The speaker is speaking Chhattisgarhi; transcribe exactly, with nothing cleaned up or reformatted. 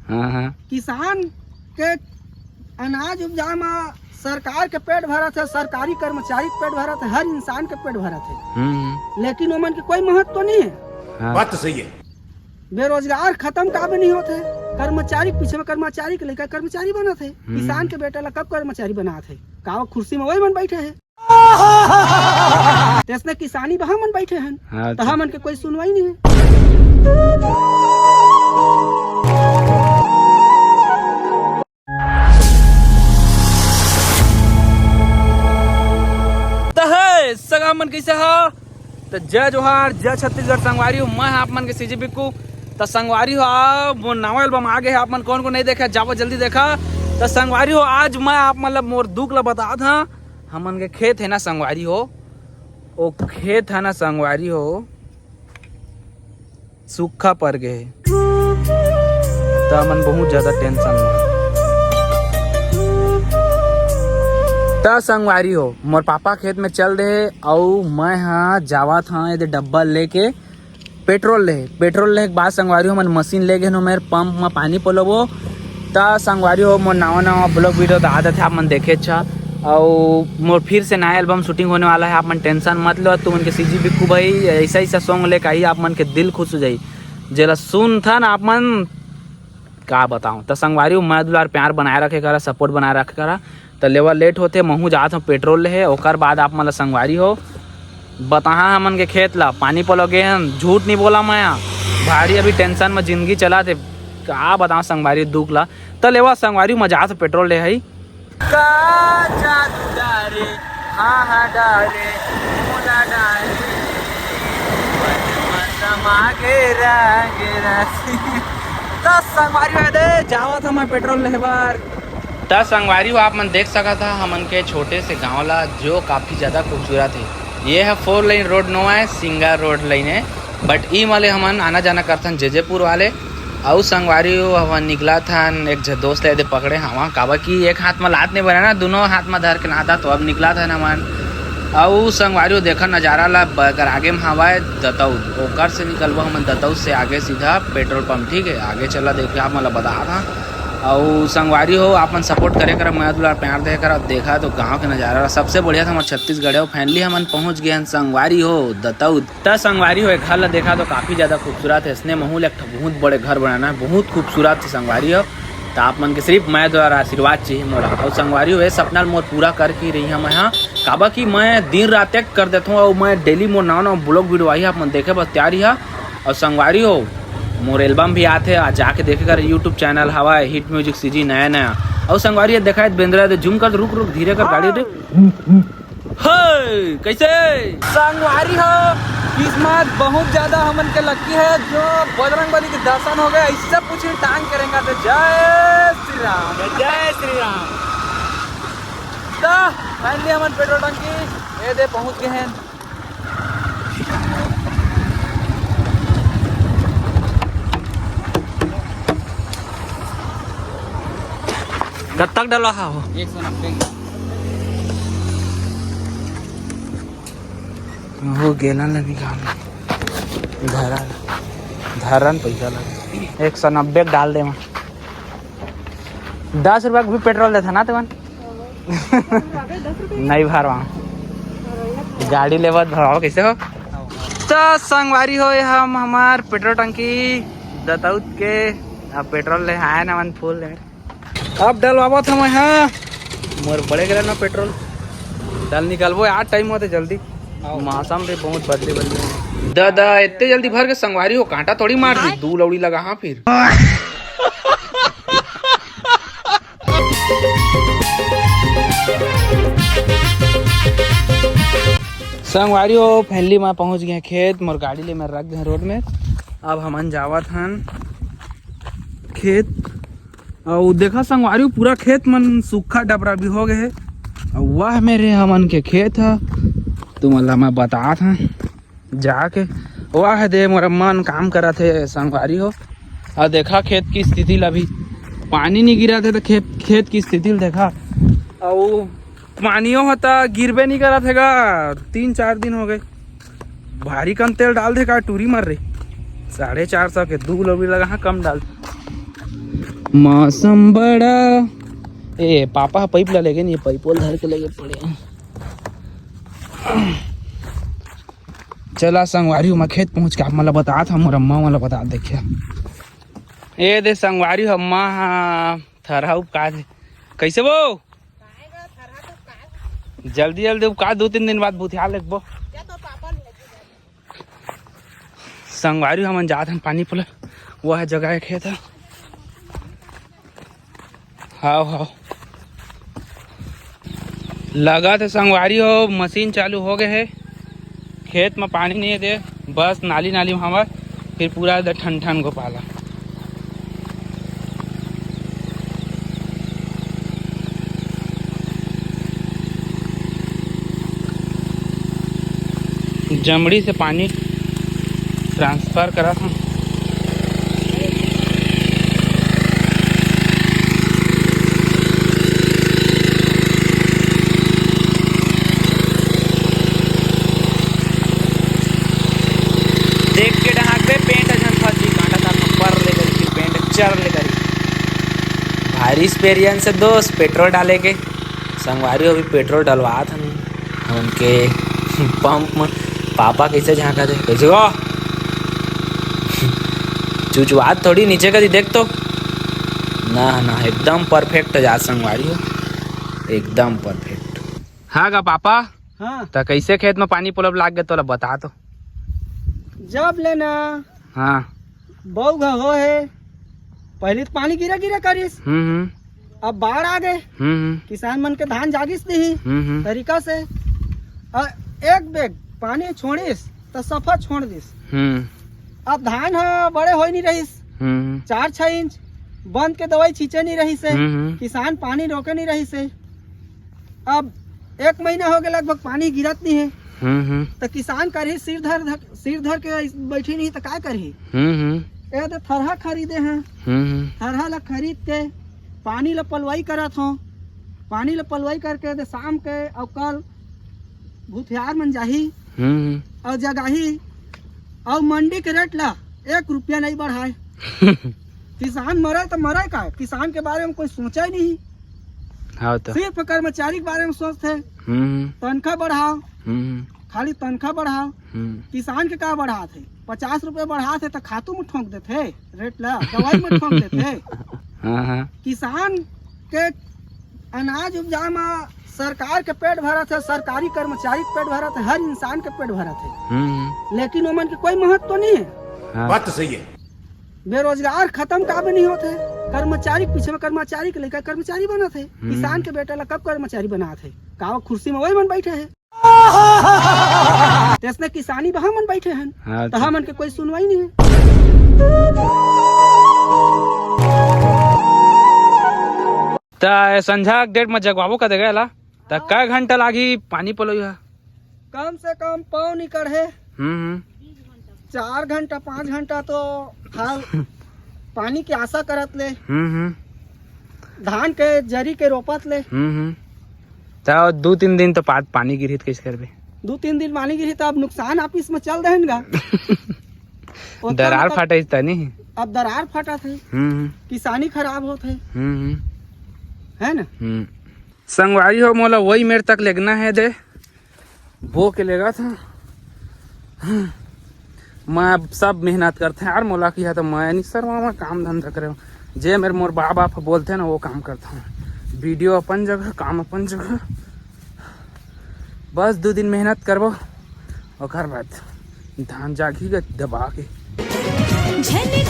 हाँ, हाँ। किसान के अनाज उपजाए म सरकार के पेट भरत हे, सरकारी कर्मचारी के पेट भरत हे, हर इंसान के पेट भरत हे, हम्म। लेकिन ओमन के कोई महत्व तो नहीं है। हाँ। बात तो सही है। बेरोजगार खत्म काबर नहीं होत हे? कर्मचारी के पीछे में कर्मचारी के लइका कर्मचारी बनत हे। हम्म। किसान के बेटा ला कब कर्मचारी बनात हे? का वो कुर्सी में वही मन बैठे हे? तेसने किसानी बहा मन बैठे हन, हाँ, त हमन के कोई सुनवाई नहीं है। त हे सगा मन, कैसे हा? त जय जोहार, जय छत्तीसगढ़ संगवारी हो। मैं आप मन के सीजी बिक्कू। त संगवारी हो, आ मोर नवा एल्बम आ गे हे। आप मन कौन को नहीं देखा, जावा जल्दी देखा। त संगवारी हो, आज मैं आप मन ला मोर दुख ला बतात हा। हमन के खेत हे ना संगवारी हो, ओ खेत हे ना संगवारी हो, सूखा पर गे हे। त हमन बहुत ज्यादा टेंशन में। त संगवारी हो, मोर पापा खेत में चल दे हे, अउ मैं हा जावत हा एदे डब्बा लेके पेट्रोल ले, पेट्रोल ले के बाद संगवारी हो, हमन मशीन ले गेन, ओमेर पंप म पानी पलोबो। त संगवारी हो, मोर नवा नवा ब्लॉग वीडियो त आदत हे, आप मन देखे अच्छा। अउ मोर फिर से नया एल्बम शूटिंग होने वाला है, आप मन टेंशन मत लो। तुमन के सीजी बिक्कू भाई ऐसा ऐसा सॉन्ग लेके आई, आप मन के दिल खुश हो जाई। जेला सुनथन आप मन, का बताऊं। त संगवारी हो, मैं दुलार प्यार बनाए रखे करा, सपोर्ट बनाए रखे करा। त लेवा लेट होथे, महू जात हूँ पेट्रोल ले हे, ओकर बाद आप मन ला संगवारी हो बताहा हमन के खेत ला पानी पलो गे हन। झूठ नहीं बोला मैं, भारी अभी टेंशन में जिंदगी चला थे, का बताऊं संगवारी दुख ला। त लेवा संगवारी, मैं जात हूँ पेट्रोल ले हई। का जादू डारे, हाँ हाँ डारे, मोला डारे, मन में समा गे रंग राशि। त संगवारी हो दे, जावत हूँ मैं पेट्रोल लेहे बर। त संगवारी हो, आप मन देख सकत हा हमन के छोटे से गांव ला, जो काफी ज्यादा खूबसूरत हे। ये है फोर लेन रोड नो है, सिंगल रोड लेन है, बट ई वाले हमन आना जाना करथन जेजेपुर वाले। अउ संगवारी हो, हमन निकलत हन, एक झ दोस्त ला एदे पकड़े हवा, काबर कि एक हाथ म लात नहीं बने ना, दोनों हाथ म धर के लात हा, तो अब निकलत हन हमन। अउ संगवारी हो, देखा नजारा ला, ब-, अगर आगे म हवा है दतौद, ओकर से निकलबो हमन दतौद से आगे सीधा पेट्रोल पंप, ठीक है, आगे चला देख के आप मन ला बता था। अउ संगवारी हो, आप मन सपोर्ट करे करा, मया दुलार प्यार दे करा। देखा तो गांव के नजारा ला, सबसे बढ़िया था हमार छत्तीसगढ़ है। फाइनली हमन पहुंच गए हन संगवारी हो दतौद। त संगवारी हो, ए घर ला देखा तो काफी ज्यादा खूबसूरत है। इसने महू ले एक ठो बहुत बड़े घर बनाना है, बहुत खूबसूरत है संगवारी हो। त आप मन के सिर्फ मया दुलार आशीर्वाद चाहिए मोला। अउ संगवारी हो, ए सपना ल मोर पूरा करके रही हूँ मैं, हाँ, काबर कि मैं दिन रात एक कर देता हूँ। अउ मैं डेली मोर नवा नवा ब्लॉग वीडियो आही, आप मन देखे बस तैयार ही हा। अउ संगवारी हो, मोर एल्बम भी आथे, आज जाके देखे कर YouTube चैनल हवा हिट म्यूजिक सीजी नया नया। अउ संगवारी, ये देखा है बेंदरा दे, जूम कर, रुक रुक, धीरे कर गाड़ी रे। हे, कैसे? संगवारी हो, किस्मत बहुत ज्यादा हमन के लकी है, जो बजरंग बली के दर्शन हो गए। इससे पूछी टांग करेंगे तो जय श्री राम। जय श्री राम। तो फाइनली हमन पेट्रोल टंकी ए दे पहुंच गए हैं। कब तक डलवा हो? एक सौ नब्बे। हो गेलन ल निकाल। धरा, धरन पैसा लगे। एक सौ नब्बे के डाल दे। दस रुपया के भी पेट्रोल देता ना तुमन। नहीं भरवा। गाड़ी लेवत भरवाओ कैसे हो? तो संगवारी हो, ये हम हमार पेट्रोल टंकी दतौत के, अब पेट्रोल ले आए ना मन फुल ले। अब डलवावत हम यहाँ मोर बड़े गेला ना पेट्रोल। चल निकलबो यार, टाइम होते जल्दी। मौसम भी बहुत बदली बदली है। दादा, इतने जल्दी भर के संगवारी हो, कांटा थोड़ी मार दी, दू लौड़ी लगा हाँ फिर। संगवारी हो, फाइनली मैं पहुंच गया खेत, मोर गाड़ी ले मैं रख दे रोड में। अब हमन जावत हन खेत। अउ देखा संगवारी हो, पूरा खेत मन सूखा डबरा भी हो गए हे। अउ वह मेरे हमन के खेत ह, तुमन ला मैं बतात हन। जाके वाह दे मोर मन काम करत हे संगवारी हो। अउ देखा खेत की स्थिति ला भी, पानी नहीं गिरत हे तो खेत, खेत की स्थिति ला देखा। अउ पानियो ह त गिरबे नहीं करत हे गा, तीन चार दिन हो गए। भारी कन तेल डाल दे का टूरी मर रही। साढ़े चार सौ के दू लौड़ी लगा हाँ, कम डाल। मौसम बड़ा, ए, पापा ह पाइप ला लेगे नहीं, पाइप वाला धर के लेगे पड़े। चला संगवारी हो, मैं खेत पहुँच के आप मन ला बतात हँव, मोर अम्मा मन ला बतात, देखिया। ए दे संगवारी हो, अम्मा ह थरहा उपका दे। कैसे वो? जल्दी जल्दी उपका, दो तीन दिन बाद भुतिया लगबो। संगवारी हमन जात हन पानी पलोय, वो है जगह के खेत है। हाव, हाव। लगत हे संगवारी हो, मशीन चालू हो गए हे। खेत में पानी नहीं दे, बस नाली नाली में हवा, फिर पूरा दे ठन ठन गोपाला। जमड़ी से पानी ट्रांसफर करत हूँ। देख के डहाकबे, पेंट झन फंसी, कांटा तार में पर ले करी, फिर पेंट चर ले करी। भारी स्पेरियन से दोस्त पेट्रोल डाले के, संगवारी हो भी पेट्रोल डलवात हन उनके पंप में। पापा कैसे झांका थे, कैसे हो? चुचवात थोड़ी नीचे करी देख तो। ना, ना, एकदम परफेक्ट जा संगवारी हो, एकदम परफेक्ट। हाँ गा पापा। हाँ। त कैसे खेत में पानी पोलब लाग गए तोला बता तो। जब ले ना हाँ। बऊ घ हो हे, पहले तो पानी गिरा गिरा करिस, हम्म, हम्म। अब बाढ़ आ गए, हम्म, हम्म। किसान मन के धान जागिस नहीं हम्म, हम्म। तरीका से, और एक बेग पानी छोड़िस तो सफा छोड़ दिस। हम्म। अब धान ह बड़े होई नहीं रहिस, हम्म। चार छह इंच बंद के दवाई छींचे नहीं रहिस हे, हम्म, हम्म। किसान पानी रोके नहीं रहिस हे। अब एक महीना हो गया लगभग पानी गिरत नहीं है, हम्म, हम्म। तो किसान करही सिर धर धर, सिर धर के बैठी नहीं तो काय करही? हम्म, हम्म। ये तो थरहा खरीदे हैं, हम्म, हम्म। थरहा ला खरीद के पानी ला पलवाई करत हो, पानी ला पलवाई करके दे शाम के और कल भूथियार मन जाही हम्म। और जगाही और मंडी के रेट ला एक रुपया नहीं बढ़ाए। किसान मरे तो मरे का, किसान के बारे में कोई सोचा ही नहीं। हाँ तो। सिर्फ कर्मचारी के बारे में सोचते, हम्म। तनखा बढ़ाओ, हम्म। खाली तनखा बढ़ाओ। हम्म। किसान के का बढ़ात हे? पचास रुपए बढ़ात हे तो खातू में ठोंक देते, रेट ला दवाई में ठोंक देते। हाँ, हाँ। किसान के अनाज उपजा में सरकार के पेट भरत है, सरकारी कर्मचारी के पेट भरत है, हर इंसान के पेट भरत है, हम्म। लेकिन ओमन के कोई महत्व तो नहीं है। हाँ। बात तो सही है। बेरोजगार खत्म काबर नहीं होते, कर्मचारी के पीछे में कर्मचारी के लेकर कर्मचारी बनत है। हम्म। किसान के बेटा ला कब कर्मचारी बनात है? का वो कुर्सी में वही मन बैठे है? तेसने किसानी बहा मन बैठे हैं, हाँ, तो तो हमन के कोई सुनवाई नहीं है। त संझा के डेट में जगवाबो का देगा एला? त हाँ। कै घंटा लागी पानी पलोई हा? कम से कम पौनी कढ़े। हम्म, हम्म। चार घंटा, पाँच घंटा तो हाल पानी की आशा करत ले। हम्म, हम्म। धान के जरी के रोपत ले। हम्म, हम्म। त दू तीन दिन तो पात पानी गिरही त कइसे करबे? दू तीन दिन पानी गिरही त अब नुकसान ऑफिस में चल देहन गा। ओतना दरार तक फटइस त नहीं। अब दरार फटत हे, हम्म, हम्म। किसानी खराब होत हे। हम्म, हम्म। है ना? हम्म। संगवारी हो, मोला वही मेर तक लेगना है दे, बो के लेगा था। मैं अब सब मेहनत करथे यार, मोला किया तो मैं नहीं सरवा, मैं काम धंधा करे। जे मेरे मोर बाप बाप बोलते ना, वो काम करता हूँ। वीडियो अपन जगह, काम अपन जगह। बस दो दिन मेहनत करबो, ओकर बाद धान जागी ग दबा के। झन देख